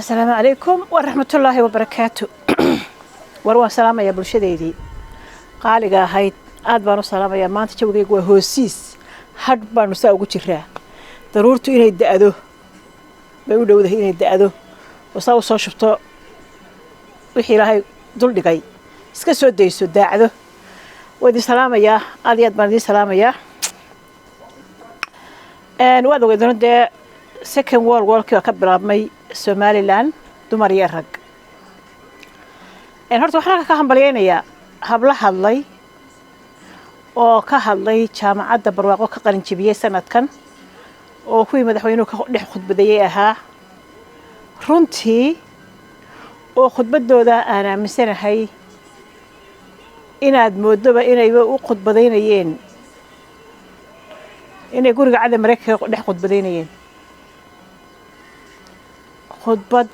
Asalaamu calaykum waraxmatullaahi wabarakaatu. War waan salaamayaa bulshadeydii qaaliga ahayd, aad baan u salaamayaa. Maanta jawigaygu waa hoosiis, hadh baanu saa ugu jiraa. Daruurtu inay da'do bay u dhowdahay, inay da'do oo saa u soo shubto wixii Ilaahay dul dhigay, iska soo dayso, daacdo. Waa idin salaamayaa, aad iyo aad baan idin salaamayaa. Waad ogeydano dee, Second World Warkii baa ka bilaabmay Somaliland, dumar iyo rag. Horta waxaan halka ka hambalyeynayaa habla hadlay oo ka hadlay Jaamacadda Barwaaqo, ka qalin jebiyey sanadkan, oo kuwii madaxweynuhu ka dhex khudbadeeyey ahaa runtii, oo khudbaddooda aan aaminsanahay inaad mooddoba inayba u khudbadaynayeen inay Guriga Cada Maraykanka dhex khudbadaynayeen. Khudbad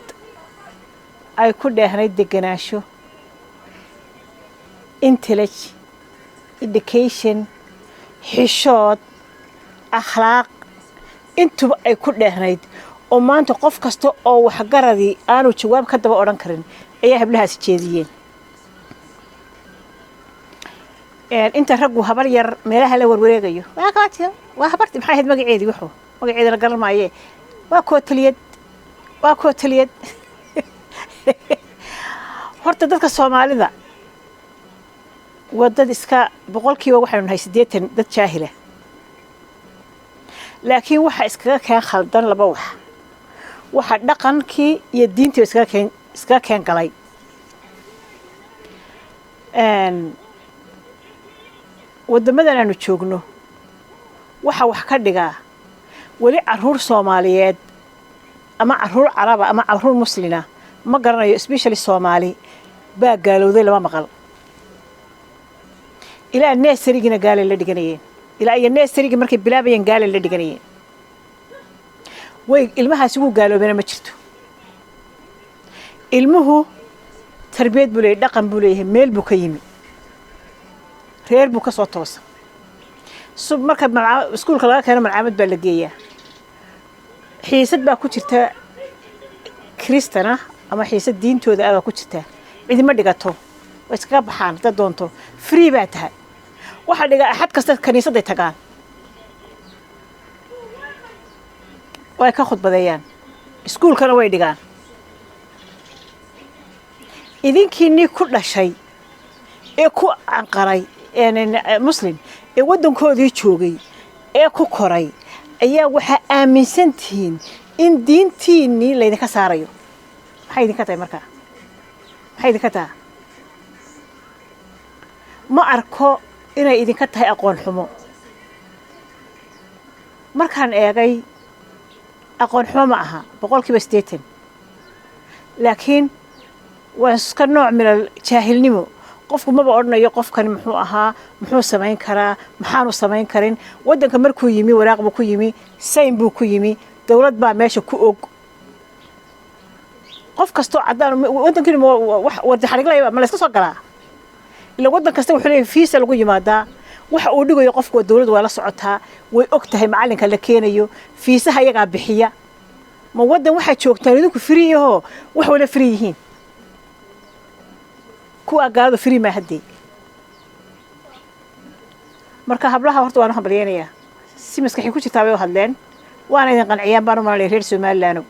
ay ku dheehnayd degenaansho, intellect, education, xishood, akhlaaq, intuba ay ku dheehnayd, oo maanta qof kasta oo waxgaradii aanu jawaab ka daba odhan karin ayaa hablahaasi jeediyeen. Inta raggu habar yar meelaha la warwareegayo, waa kaati, waa habarti, maxay ahayd magaceedii? Wuxuu magaceedana garan maaye. Waa kootaliyad, waa kootaliyad. Horta dadka Soomaalida waa dad iska 80% waxaynu nahay dad jaahila, laakiin waxa iskaga keen khaldan laba wax: waxa dhaqankii iyo diintiiba iskaga keen galay. Waddamadan aanu joogno waxa wax ka dhigaa weli caruur Soomaaliyeed ama caruur Caraba ama caruur Muslina, ma garanayo, especially Soomaali baa gaalowday lama maqal. Ilaa nurserygiina gaalay la dhiganayeen, ilaa iyo nurserygii markay bilaabayeen gaalay la dhiganayeen. Way ilmahaasi wuu gaaloobeena ma jirto. Ilmuhu tarbiyad buu leeyahay, dhaqan buu leeyahay, meel buu ka yimi, reer buu ka soo toosa. Marka iskuulka laga keeno, malcaamad baa la geeyaa, xiisad baa ku jirta Kristana ama xiisad diintooda ah baa ku jirta. Cidima dhigato, way iskaga baxaan. Haddaad doonto free baa tahay. Waxaa dhigaa Axad kasta kaniisadday tagaan, way ka khudbadeeyaan, iskuulkana way dhigaan. Idinkiinii ku dhashay ee ku canqaray Muslim ee waddankoodii joogay ee ku koray ayaa waxaa aaminsan tihiin in diintiinnii laydinka saarayo. Maxay idinka tahay markaa? Maxay idinka tahay? Ma arko inay idinka tahay aqoon xumo. Markaan eegay, aqoon xumo ma aha 80%, laakiin waa iska nooc minal jaahilnimo. Qofku maba odhanayo qofkani muxuu ahaa, muxuu samayn karaa, maxaanu samayn karin. Waddanka markuu yimi, waraaq buu ku yimi, sayn buu ku yimi, dowlad baa meesha ku og. Qof kastoo caddaan waddankiina wardaxariglaya ma layska soo galaa? Ila waddan kasta wuxuu leeyahay fiisa lagu yimaadaa. Waxa uu dhigayo qofku waa dowladdu waa la socotaa, way og tahay macallinka la keenayo, fiisaha iyagaa bixiya. Ma waddan waxaad joogtaan idinku free ahoo wax wala free yihiin? Kuwaa gaalada free maa haddee. Marka hablaha horta waan u hambalyeynayaa, si maskaxii ku jirtaa bay u hadleen, waana idin qanciyaan baan u malanaya. Reer Somaliland,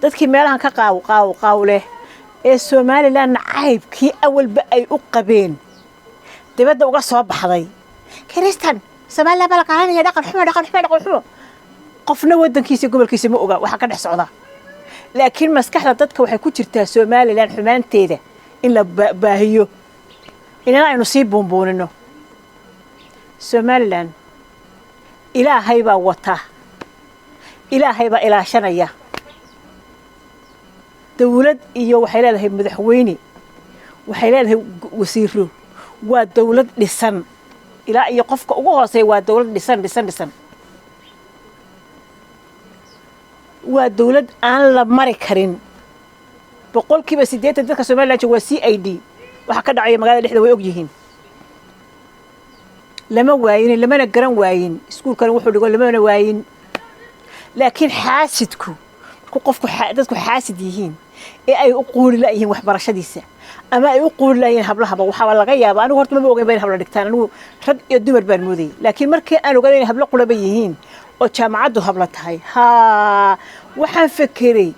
dadkii meelahan ka qaaw qaaw qaaw leh ee Somaliland nacaybkii awalba ay u qabeen dibadda uga soo baxday, Kiristan Somaliland baa la qaadanaya, dhaqan xumo, dhaqan xumo, dhaqan xumo. Qofna waddankiisa, gobolkiisa ma oga waxa ka dhex socda, laakiin maskaxda dadka waxay ku jirtaa Somaliland xumaanteeda in la baahiyo, inana aynu sii buunbuunino. Somaliland Ilaahay baa wata, Ilaahay baa ilaashanaya. Dowlad iyo waxay leedahay madaxweyne, waxay leedahay wasiiro, waa dowlad dhisan ilaa iyo qofka ugu hooseeya. Waa dowlad dhisan, dhisan, dhisan. Waa dowlad aan la mari karin. 80% dadka Somaliland jooga waa CID. Waxa ka dhacaya magaalada dhexda way og yihiin. Lama waayin, lamana garan waayin, iskuulkan wuxuu dhigo lamana waayin, laakiin xaasidku markuu Markuu qofku dadku xaasid yihiin ee ay u quuri la'yihiin waxbarashadiisa ama ay u quuri la'yihiin hablahaba, waxaaba laga yaabaa, anigu horta maba ogeyn ba in habla dhigtaan, anigu rag iyo dumar baan moodayay, laakiin markii aan ogaaday inay hablo quraba yihiin oo jaamacaddu habla tahay, haa, waxaan fekeray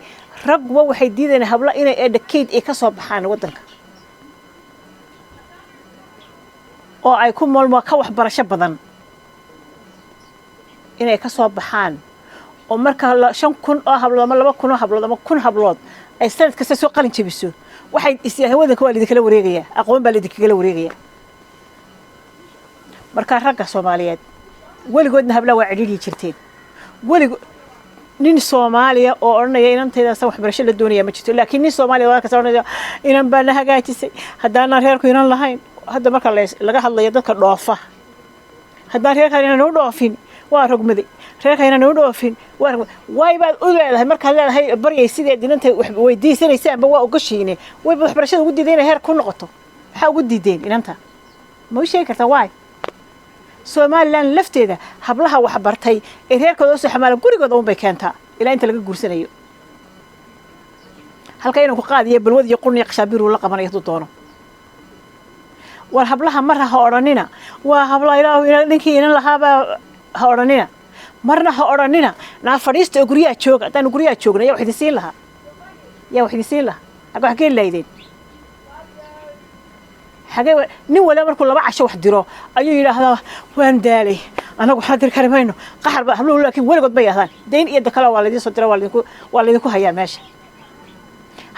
ragguba waxay diidayaan habla inay educate ay ka soo baxaan waddanka oo ay ku moolmo ka waxbarasho badan inay ka soo baxaan, oo marka 5,000 oo hablood ama 2,000 oo hablood ama 1,000 hablood ay sanad kasta soo qalin jabiso, waxay is yidhahdeen waddanka waa laidinkala wareegayaa, aqoon baa laidinkagala wareegayaa. Marka ragga Soomaaliyeed weligoodna hablaha waa cidhiidhi jirteen. Weligo nin Soomaaliya oo odhanaya inantaydaasa waxbarasho la doonaya ma jirto, laakiin nin Soomaaliya waa kasta odhanaya inan baa na hagaajisay, haddaanaan reerku inan lahayn. Hadda marka laga hadlayo dadka dhoofa, haddaan reerkaan inan u dhoofin waa rogmaday, reerka inan u dhoofin waa rogmaday. Waay baad u leedahay markaad leedahay baryay sideed inanta wax weydiisanaysaanba waa ogoshiine, wayba waxbarashada ugu diiday inay heer ku noqoto? Maxaa ugu diideen inanta? Ma u sheegi kartaa waay? Somaliland lafteeda hablaha waxbartay ee reerkooda usoo xamaala gurigooda unbay keentaa ilaa inta laga guursanayo, halka inuu ku qaadiyo balwad iyo qurni iyo qashaabiir uu la qabanayo hadduu doono. War hablaha marna ha odhanina waa habla ilaahu ninkii inan lahaabaa ha odhanina, marna ha odhanina naa fadhiista oo guryaha jooga. Haddaanu guryaha joogna yaa wax idin siin lahaa? Yaa wax idin siin lahaa? Xagga wax ka heli lahaydeen? Xagee nin waliba markuu laba casho wax diro ayuu yidhaahdaa waan daalay, anagu waxna diri kari mayno, qaxar ba habluhu. Laakiin weligood bay yidhahdaan dayn iyo dakala waa laydin soo dira, waa laydinku hayaa meesha.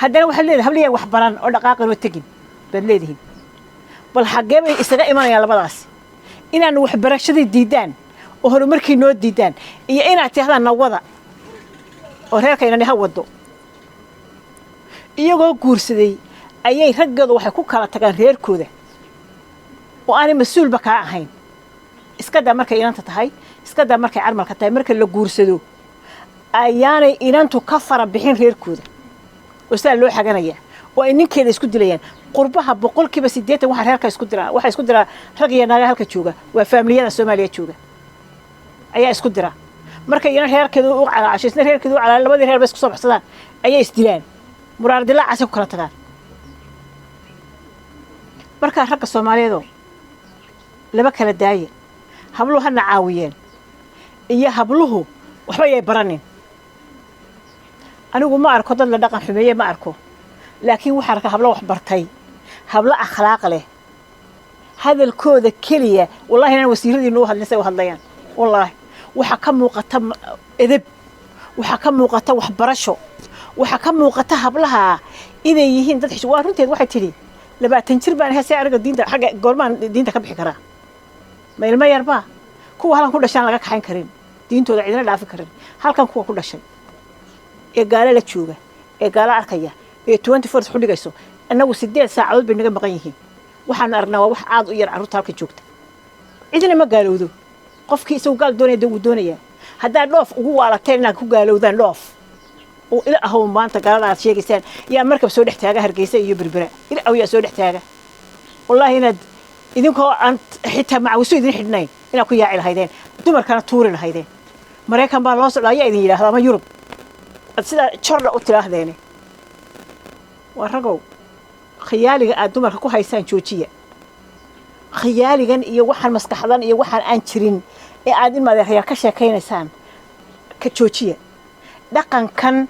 Haddana waxaad leedahay habliyaan wax baran oo dhaqaaqin oo tegin baad leedihiin. Bal xaggee bay isaga imanayaan labadaas? Inaanu waxbarashadii diidaan oo horumarkii noo diidaan iyo inaad tihahdaan nawada oo reerka inani ha wado. Iyagoo guursaday ayay raggooda waxay ku kala tagaan reerkooda oo aanay mas-uulba kaa ahayn. Iska daa markay inanta tahay, iska daa markay carmalka tahay, marka la guursado ayaanay inantu ka fara bixin reerkooda oo sidaa loo xaganaya oo ay ninkeeda isku dilayaan. Qurbaha 80% waxa reerka isku diraa, waxaa isku diraa rag iyo naaga halka jooga, waa faamiliyada Soomaaliya jooga ayaa isku dira. Markay iyana reerkeeda u calaacasho, isna reerkeeda u calaa, labadii reer ba isku soo baxsadaan ayay isdilaan, muraar dilaacaasay ku kala tagaan. Markaa ragga Soomaaliyeedoo laba kala daaya, habluhu hana caawiyeen iyo habluhu waxba yay baranin. Anigu ma arko dad la dhaqan xumeeye, ma arko, laakiin waxaan arkaa hablo wax bartay, hablo akhlaaq leh, hadalkooda keliya wallahi inaan wasiiradiinu u hadlin say u hadlayaan. Wallaahi waxaa ka muuqata edeb, waxaa ka muuqata waxbarasho, waxaa ka muuqata hablaha inay yihiin dad xisho. Waa runteed, waxay tidhi 20 jir baan ahay, see aniga diinta xagga goormaan diinta ka bixi karaa? Ma ilmo yarbaa? Kuwa halkan ku dhashaan laga kaxayn karin, diintooda cidina dhaafi karin. Halkan kuwa ku dhashay ee gaalo la jooga ee gaalo arkaya ee 24 xudhigayso, annagu 8 saacadood bay naga maqan yihiin. Waxaanu aragnaa waa wax aad u yar. Carruurta halka joogta cidina ma gaalowdo. Qofkii isagu gaal doonaya dee wuu doonayaa. Haddaad dhoof ugu waalateen inaad ku gaalowdaan, dhoof oo ila ahow maanta gaalada aad sheegaysaan yaa markab soo dhex taaga Hargeysa iyo Berbera? Ila ahow yaa soo dhex taaga? Wallaahi inaad idinkoo aan xitaa macawiso idin xidhnayn inaad ku yaaci lahaydeen, dumarkana tuuri lahaydeen. Maraykan baa loo socdaa ayaa idin yidhaahda ama Yurub aad sidaa jordha u tidhaahdeene. Waa ragow, khiyaaliga aad dumarka ku haysaan joojiya. Khiyaaligan iyo waxaan maskaxdan iyo waxaan aan jirin ee aad in madeeryaal ka sheekaynaysaan ka joojiya. Dhaqankan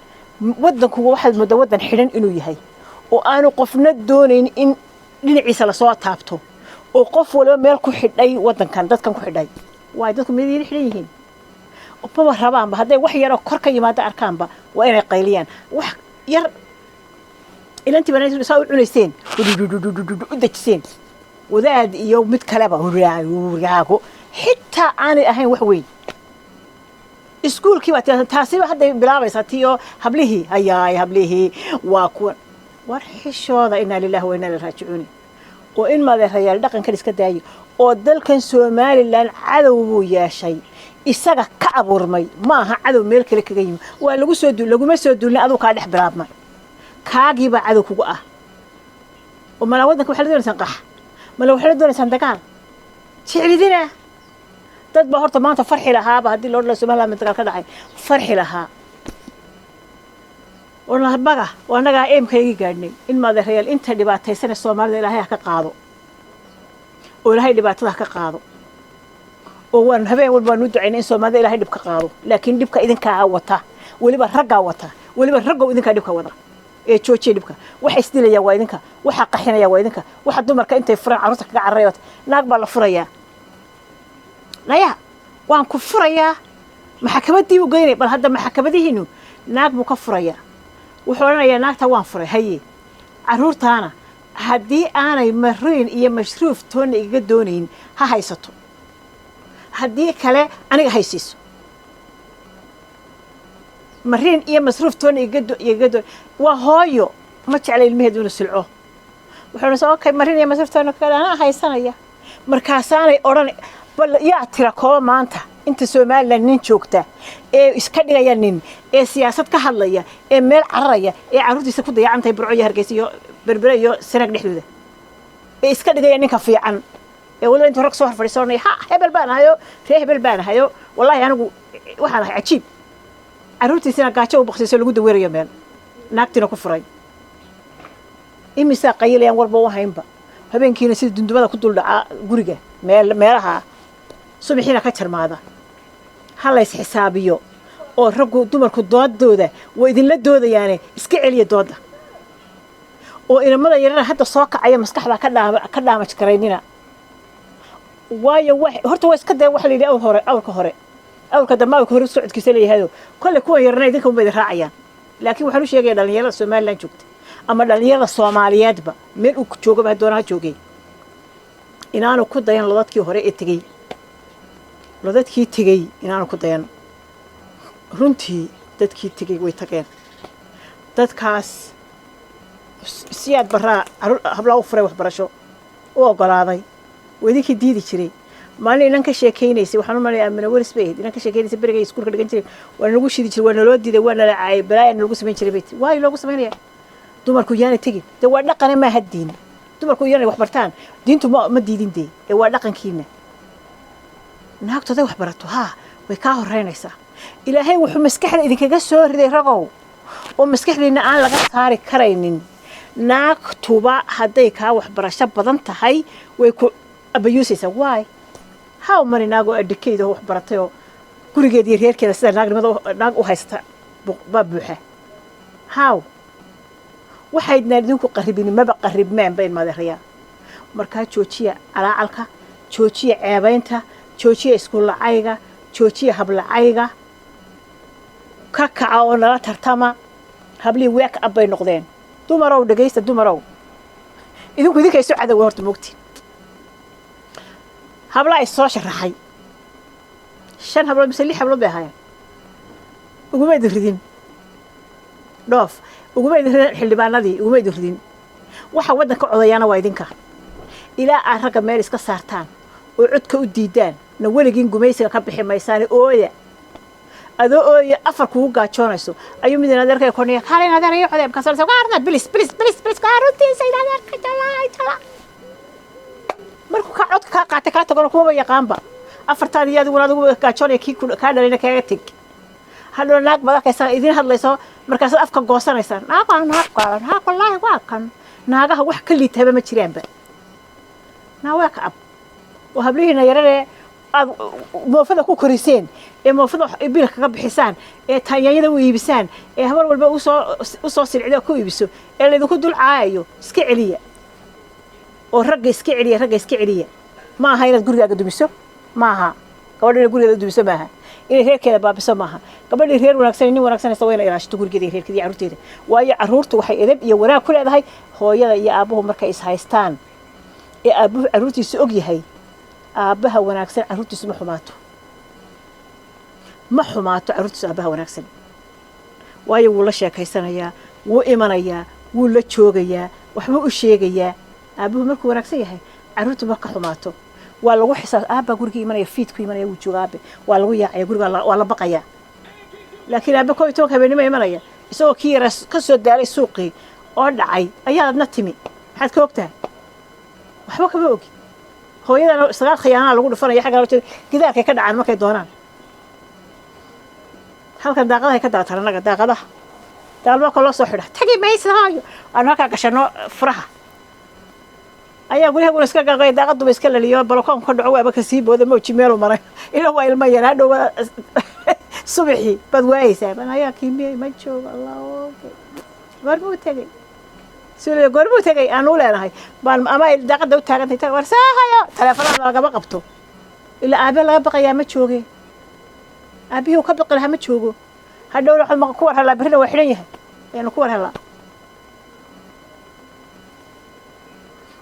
waddanku waxaad mooddaa waddan xidhan inuu yahay oo aanu qofna doonayn in dhinaciisa lasoo taabto, oo qof waliba meel ku xidhay waddankan dadkan ku xidhay. Waay dadku miyadiina xidhan yihiin? Maba rabaanba. Hadday wax yaroo kor ka yimaado arkaanba waa inay qayliyaan. Wax yar inantii baa saa u cunayseen, u dejiseen wadaad iyo mid kaleba xitaa aanay ahayn wax weyn. Iskuulkii baa tirahdaa taasiba hadday bilaabaysaa tiyo hablihii hayaay, hablihii waa kuwan. War xishooda, inaa lillahi wa inaa ilaihi raajicuun. Oo in madeerayaal dhaqankan iska daayo oo dalkan Somaliland cadow buu yeeshay isaga ka abuurmay, ma aha cadow meel kale kaga yimi. Waa lagu soo laguma soo duulin, aduu kaa dhex bilaabmay, kaagiibaa cadow kugu ah. Oo malaa waddanka waxaa la doonaysaan qax, mala waxaa la doonaysaan dagaal jeclidina. Dad baa horta maanta farxi lahaaba haddii loo dhala Somaliland dagaal ka dhacay, farxi lahaa. Oo baga oo annagaa eemkaygii gaadhnay. In maadeerayaal, inta dhibaataysana Soomaalida Ilaahay ha ka qaado, oo Ilaahay dhibaatada ha ka qaado, oo waan habeen walba waan u ducaynay in Soomaalida Ilaahay dhib ka qaado. Laakiin dhibka idinkaa wata, weliba raggaa wata, weliba raggow idinkaa dhibka wada ee joojiya dhibka. Waxa isdilaya waa idinka, waxa qaxinaya waa idinka, waxa dumarka intay furaan carruurta kaga cararaya. Naag baa la furayaa, naya waan ku furayaa, maxakamadii u geynay. Bal hadda maxakamadihiinu naag buu ka furayaa, wuxuu odhanayaa naagta waan furay, haye, carruurtaana haddii aanay mariin iyo mashruuf toonna igaga doonayn ha haysato, haddii kale aniga haysiiso. Mariin iyo masruuf toonna igaga doon. Waa hooyo, ma jecla ilmaheedu inuu silco. Wuxuu odhanaysaa, okay, mariin iyo masruuf toonna kale anaa haysanaya. Markaasaanay odhan. Bal yaa tira kooba maanta inta Somaliland nin joogta ee iska dhigaya nin ee siyaasad ka hadlaya ee meel cararaya ee carruurtiisa ku dayacan tahay Burco iyo Hargeysa iyo Berbere iyo Sanaag dhexdooda, ee iska dhigaya ninka fiican, ee waliba intuu rag soo hor fadhiisanaya, ha hebel baan ahayo, ree hebel baan ahayo, wallaahi anigu waxaan ahay cajiib, carruurtiisina gaajo u baqsayso, lagu daweerayo meel, naagtiina ku furay? Imisaa qayilayaan warba u haynba, habeenkiina sida dundumada ku dul dhacaa guriga meel meelaha, subaxiina ka jarmaada. Ha lays xisaabiyo oo raggu dumarku doodooda waa idinla doodayaane iska celiya dooda, oo inamada yarana hadda soo kacaya maskaxda ka dhaamaj garaynina. Waayo horta waa iska dee waxa la yidhi awr hore awrka hore, awrka dambe awrka hore socodkiisa leeyahayo. Kolle kuwan yarana idinka unba idin raacayaan. Laakiin waxaan u sheegaya dhalinyarada Somaliland joogta ama dhalinyarada Soomaaliyeedba, meel uu joogaba doona ha joogay, inaanu ku dayan lodadkii hore ee tegey, lodadkii tegey inaanu ku dayan. Runtii dadkii tegey way tageen. Dadkaas Siyaad Baraa hablaa u furay, waxbarasho u ogolaaday, waa idinkii diidi jiray. Maalin inan ka sheekaynaysay, waxaan u malaya Amina Weris bay ahayd, inan ka sheekaynaysay berigay iskuulka dhigan jiray, waa nalagu shidi jiray, waa naloo diiday, waa nala caayay, balaaya nalagu samayn jiray bay tiri. Waayo loogu samaynaya dumarku yaana tegin dee waa dhaqane, maaha diin. Dumarku yaanay wax bartaan diintu ma diidin dee, ee waa dhaqankiina. Naagtu haday wax barato, haa, way kaa horeynaysaa. Ilaahay wuxuu maskaxda idinkaga soo riday, ragow, oo maskaxdiina aan laga saari karaynin, naagtuba hadday kaa waxbarasho badan tahay way ku abayuusaysaa. Waay how many naagoo adhikayda oo wax baratay oo gurigeeda iyo reerkeeda sida naagnimada naag u haysata baa buuxa? How waxaydnaan idinku qarribinin maba qarribmaan bayn madeerayaa. Markaa joojiya calaacalka, joojiya ceebaynta, joojiya iskuullacayga, joojiya hablacayga, ka kaca oo nala tartama. Hablihii wake up bay noqdeen. Dumarow, dhegaysta, dumarow, idinku idinka isu cadowa horta moogtiin. Hablaa is soo sharaxay, shan hablood mise lix hablood bay ahaayeen. Uguma idin ridin dhoof, uguma idin ridin xildhibaanadii, uguma idin ridin. Waxa waddanka codayaana waa idinka. Ilaa aad ragga meel iska saartaan oo codka u diidaan na weligiin gumaysiga ka bixi maysaane. Ooya, adoo ooya afar kugu gaajoonayso ayuu mid adeerkay kornaya, kaale in adeer iyo codee. Markaas waarna bilis bilis bilis bilis runtiisa in adeerka jalaa jala. Markuu ka codka kaa qaatay kaa tagona kumaba yaqaanba. Afartaadi iyo adiguna adigu gaajoonaya, kii kaa dhalayna kaaga teg. Hadhow naag baad arkaysaa idin hadlayso, markaasaad afka goosanaysaan, naag waa naag gaalan, naag wallaahi waa kan. Naagaha wax ka liitaba ma jiraanba. Naa waa ka ab oo hablihiina yararee aad moofada ku koriseen, ee moofada bil kaga bixisaan, ee taanyaanyada u iibisaan, ee habar walba usoo silcida ku iibiso, ee laydinku dul caayayo, iska celiya oo ragga iska celiya, ragga iska celiya. Ma aha inaad gurigaaga dumiso, ma aha gabadha inay gurigeeda dumiso, maaha inay reerkeeda baabiso, maaha. Gabadhii reer wanaagsan, nin wanaagsanaysa, waa inay ilaashato gurigeeda iyo reerkeeda iyo carruurteeda. Waayo carruurtu waxay edeb iyo wanaag ku leedahay hooyada iyo aabbuhu markay is haystaan ee aabbuhu carruurtiisa og yahay. Aabbaha wanaagsan carruurtiisu ma xumaato, ma xumaato carruurtiisu aabbaha wanaagsan. Waayo wuu la sheekaysanayaa, wuu imanayaa, wuu la joogayaa, waxbuu u sheegayaa. Aabbuhu markuu wanaagsan yahay carruurtu ma ka xumaato. Waa lagu xisaab, aabbaa gurigii imanaya, fiidku imanaya, wuu jooga aabe, waa lagu yaacaya guriga, waa la baqayaa. Laakiin aabe 11-ka habeenimo imanaya isagoo kii yaraa ka soo daalay suuqii oo dhacay ayaad adna timi, maxaad ka ogtahay? Waxba kama ogi. Hooyadana sagaal khiyaanaa lagu dhufanaya xagga loo jeeda, gidaarkay ka dhacaan markay doonaan, halkan daaqadahay ka daataan annaga daaqadaha. Daalbaabka loo soo xidha, tagi maysa hooyo. Aanu halkaa gashano furaha ayaa guryahaguna iska gaqay, daaqaduba iska laliyo, balokoonku ka dhaco, waaba kasii booda mawji meelu maray. Ila waa ilmo yar, hadhow subaxii baad waayeysaa. Ban ayaa kiimiyey, ma joogo. Allah, okay, goormuu tegey? Suuliya goormuu tegey aanu leenahay baan ama ay daaqada u taagantay. War saahayo, taleefanada lagama qabto, ilaa aabe laga baqayaa, ma jooge. Aabihii uu ka baqi lahaa ma joogo. Hadhowna waxaad ku war helaa, berrina waa xidhan yahay ayaanu ku war helaa.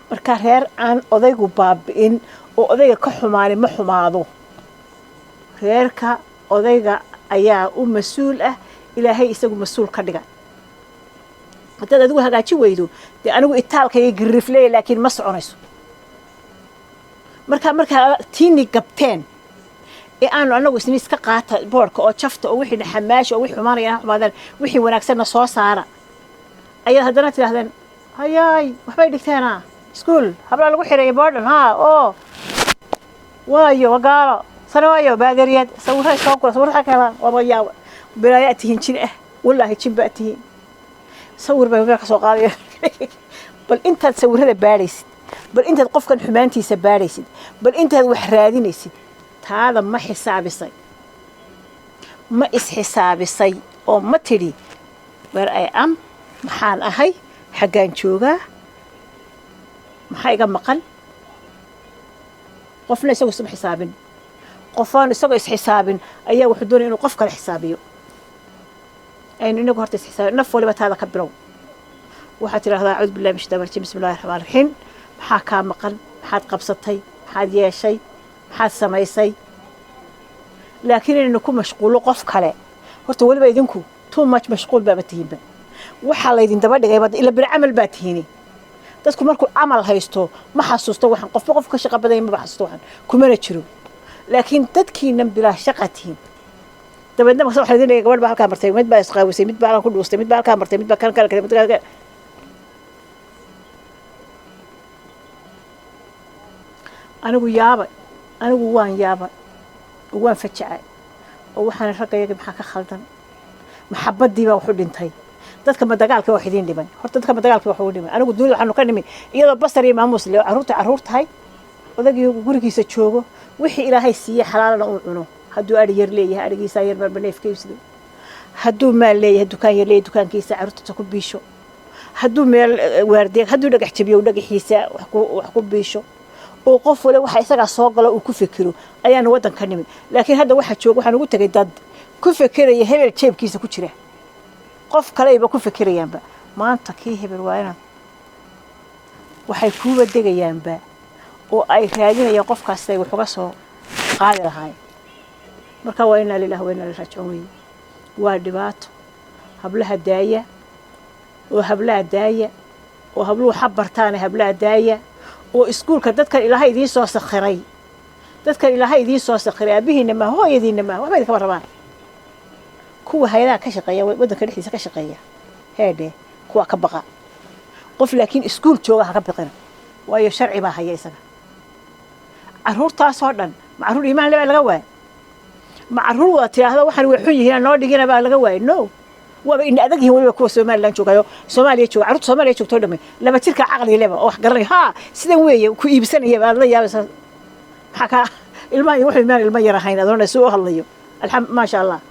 Marka reer aan odaygu baabi'in oo odayga ka xumaani ma xumaado. Reerka odayga ayaa u mas-uul ah, Ilaahay isagu mas-uul ka dhiga. Haddaad adigu hagaajin weydo, dee anigu itaalkayga girifleeya, laakiin ma soconayso. Markaa tiini gabteen ee aanu anagu isni iska qaata boodhka oo jafta oo wixii xamaasha oo wixii xumaanaya ha xumaadaan, wixii wanaagsanna soo saara, ayaad haddana tidhahdeen, hayaay, waxbay dhigteena iskuul hablaa lagu xireeyay boodhan ha oo waayo wagaalo sana waayo baaderiyad sawirray soo gura, sawirra ka helaan. Waaba yaaba, bilaayaa tihiin, jin ah, wallaahi jin baa tihiin. Sawir bay meel ka soo qaadaya. Bal intaad sawirrada baadhaysid, bal intaad qofkan xumaantiisa baadhaysid, bal intaad wax raadinaysid, taada ma xisaabisay? Ma isxisaabisay oo ma tidhi, "Where I am? Maxaan ahay? Xaggaan joogaa? Maxaa iga maqan?" Qofna isagoo isma xisaabin. Qofaan isagoo isxisaabin ayaa wuxuu doonaya inuu qof kale xisaabiyo. Aynu inagu horta isxisaabin. Naf waliba taada ka bilow. Waxaad tidhahdaa, acuudu billahi min shaitaan rajiim, bismi illahi raxmaan raxiim. Maxaa kaa maqan? Maxaad qabsatay? Maxaad yeeshay? Maxaad samaysay? Laakiin inaynu ku mashquulo qof kale, horta weliba idinku too much mashquul baaba tihiinba. Waxaa laydin daba dhigayba ila bil camal baa tihiini. Dadku markuu camal haysto ma xasuusto waxaan. Qofba qof ka shaqa badanya maba xasuusto waxaan, kumana jiro. Laakiin dadkiinan bilaa shaqa tihiin. Dabeedna markaas waxa laydin dhigay, gabadh baa halkaa martay, mid baa isqaawisay, mid baa halkan ku dhuustay, mid baa halkaa martay, mid baa kan kale, mid kale. Anigu yaabay, anigu waan yaabay oo waan fajacay oo waxaan raggayaga, maxaa ka khaldan? Maxabaddii baa waxu dhintay dadka, ma dagaalkii wax idiin dhimay? Horta dadka ma dagaalkii wax ugu dhimay? Anigu dunida waxaanu ka nimi iyadoo basar iyo maamuus le, carruurta carruur tahay, odagii gurigiisa joogo, wixii Ilaahay siiyey xalaalana uu cuno. Hadduu adhi yar leeyahay, adhigiisaa yar marba neef ka iibsado. Hadduu maal leeyahay, dukaan yar leeyahay, dukaankiisa carruurtiisa ku biisho. Hadduu meel waardiya, hadduu dhagax jabiyo, dhagaxiisa wax ku biisho, oo qof wale waxa isagaa soo galo uu ku fekero, ayaanu waddan ka nimid. Laakiin hadda waxaa jooga, waxaan ugu tegay dad ku fekeraya hebel jeebkiisa ku jira, qof kaleyba ku fekerayaanba. Maanta kii hebel waa inaad waxay kuuba degayaanba oo ay raadinayaan qofkaas ay wax uga soo qaadi lahaayeen. Marka waa inaa lilah wa inaa ilaihi raajicuun weeye. Waa dhibaato. Hablaha daaya oo hablaha daaya oo habluhu xa bartaane, hablaha daaya oo iskuulka. Dadkan Ilaahay idiin soo sakhiray, dadkan Ilaahay idiin soo sakhiray, aabihiina maaha, hooyadiina maaha, waxba idinkama rabaan. Kuwa hay-adaha ka shaqeeya, waddanka dhexdiisa ka shaqeeya, heedhe, kuwa ka baqa qof. Laakiin iskuul jooga ha ka biqina, waayo sharci baa haya isaga. Carruurtaasoo dhan ma carruur iimaan le baa laga waayay? Ma carruur waa tidhaahda waxaan way xun yihiin noo dhigina baa laga waayay? No, waaba ina adag yihiin. Weliba kuwa Somaliland joogayo, Soomaaliya jooga, carruurta Soomaaliya joogtoo dhamay laba jirka caqliga leba oo wax garanaya haa sidan weeye ku iibsanaya baad la yaabaysaa. Maxaa kaa ilmaha wuxuu imaan ilmo yar ahayn adoona si u hadlayo, alxam, maasha Allah.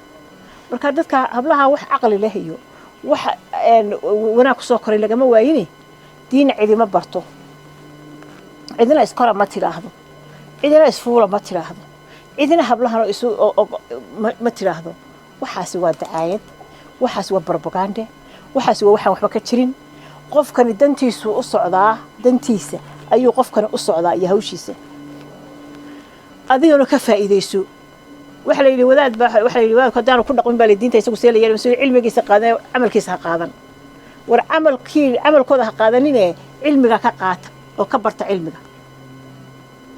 Marka dadka hablaha wax caqli leh iyo wax wanaag kusoo koray lagama waayini. Diin cidima barto, cidina iskora ma tidhaahdo, cidina isfuula ma tidhaahdo, cidina hablahan isu ma tidhaahdo. Waxaasi waa dacaayad, waxaasi waa brobagande, waxaasi waa waxaan waxba ka jirin. Qofkani dantiisu u socdaa, dantiisa ayuu qofkani u socdaa iyo hawshiisa, adigana ka faa'iidayso. Waxa la yidhi wadaad baa, waxa la yidhi wadaadku haddaanu ku dhaqmin baa la diinta isagu see la yeelay, mas'uul cilmigiisa qaadan, camalkiisa ha qaadan. War camalkii camalkooda ha qaadanine, cilmiga ka qaata oo ka barta cilmiga.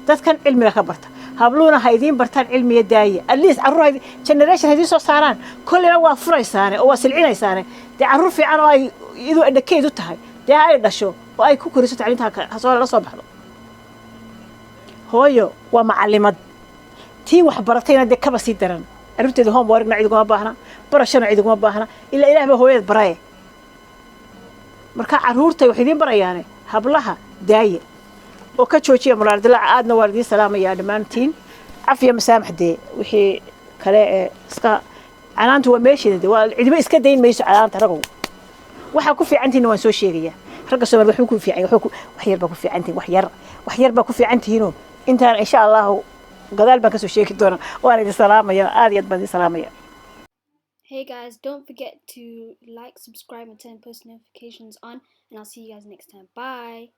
Dadkan cilmiga ka barta, habluuna ha idiin bartaan cilmiga. Daaya, at least carruur ha generation ha idiin soo saaraan. Kolleyba waa furaysaane oo waa silcinaysaane, dee carruur fiican oo ay iyadoo educated u tahay dee ay dhasho oo ay ku koriso tacliinta ha soo la soo baxdo. Hooyo waa macalimad, tii wax baratayna dee kaba sii daran. Carruurteeda homeworkna cid uguma baahna, barashana cid uguma baahna, ilaa Ilaah baa hooyad baraye. Marka carruurtay wax idiin barayaane, hablaha daaye oo ka joojiya muraar dilaaca. Aadna waan idiin salaamayaa dhammaantiin. Cafiya masaamax dee wixii kale ee iska canaantu waa meesheeda de, waa cidima iska dayn mayso canaanta. Ragow, waxaa ku fiicantihinna waan soo sheegayaa. Ragga Soomaalida waxba ku fiican, wax yar baa ku fiicantihin, wax yar, wax yar baa ku fiican tihiinoo intaan insha Allahu gadaal baan kasoo sheegi doonaa. Waan idin salaamaya, aad iyo aad baan idin salaamaya. Hey guys, don't forget to like, subscribe, and turn post notifications on, and I'll see you guys next time. Bye.